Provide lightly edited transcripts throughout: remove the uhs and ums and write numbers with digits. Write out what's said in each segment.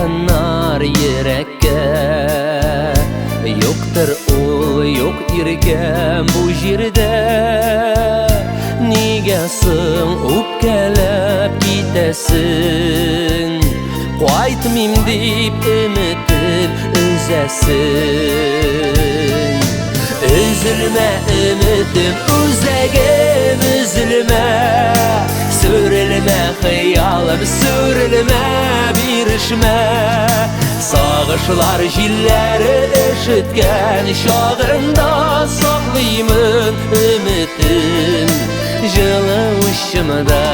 дулкыннар йөрәккә. Юктыр ул, юк иркәм бу җирдә. Нигә соң үпкәләп китәсең? Кайтмыйм дип өметен өзәсең. Өзелмә, өметем, үзәгем, өзелмә. Сүрелмә, хыялым, сүрелмә, бирешмә. Сагышлар җилләре өшеткән чагында саклыймын өметем җылы учымда.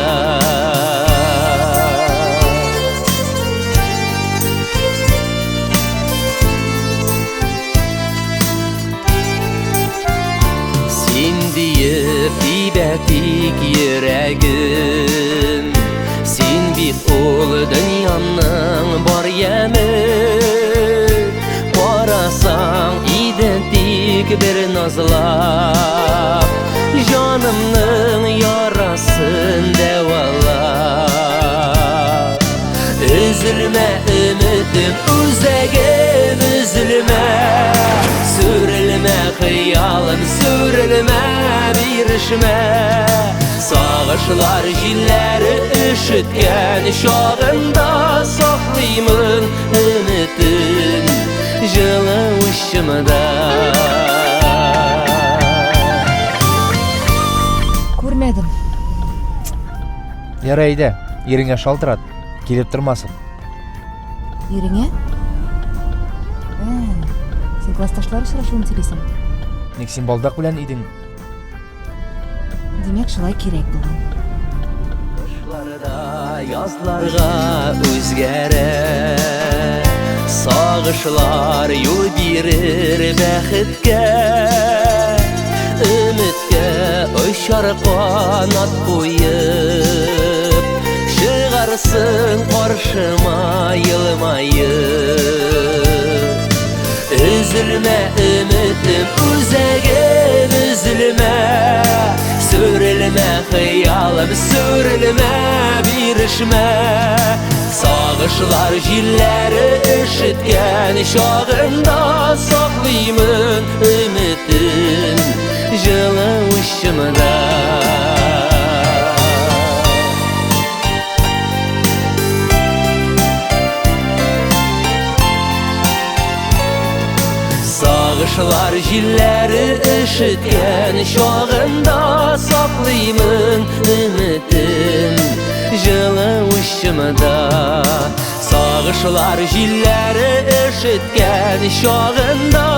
Син диеп тибә тик йөрәгем, Син бит ул дөньямның бар яме. Карасаң иде тик бер назлап, Җанымның ярасын дәвалап. Өзелмә, өметем, үзәгем, өзелмә. Сүрелмә, хыялым, сүрелмә, бирешмә. Сагышлар җилләре өшеткән чагында саклыймын өметем җылы учымда. Күрмәдем. Ярай әйдә, иреңә шалтырат, килеп тормасын. Иреңә? Ә, син классташлар очрашуын сөйлисең. Ник син балдак белән идең? Димәк, шулай кирәк булган. Кышларда язларга үзгәрә. Сагышлар юл бирер бәхеткә. Өметкә очар канат куеп, чыгарсың каршыма елмаеп. Өзелмә, өметем, үзәгем, өзелмә. Сүрелмә, хыялым, сүрелмә, бирешмә. Сагышлар җилләре өшеткән чагында саклыймын өметем җылы учымда. Сагышлар җилләре өшеткән чагында саклыймын өметем җылы учымда. Сагышлар җилләре өшеткән чагында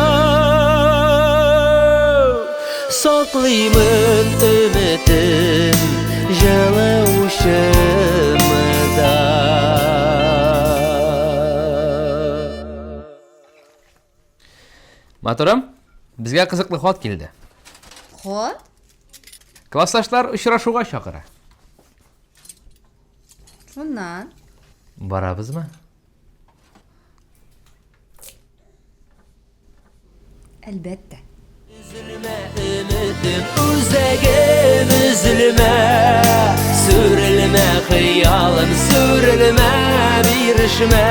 саклыймын өметем җылы учымда. Матурым, безгә кызыклы хат килде. Хат? Классташлар очрашуга чакыра. Шуннан? Барабызмы? Әлбәттә. Өзелмә, өметем, үзәгем, өзелмә. Сүрелмә, хыялым, сүрелмә, бирешмә.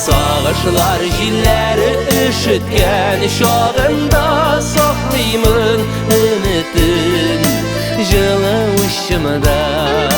Сагышлар җилләре өшеткән чагында саклыймын өметем җылы учымда.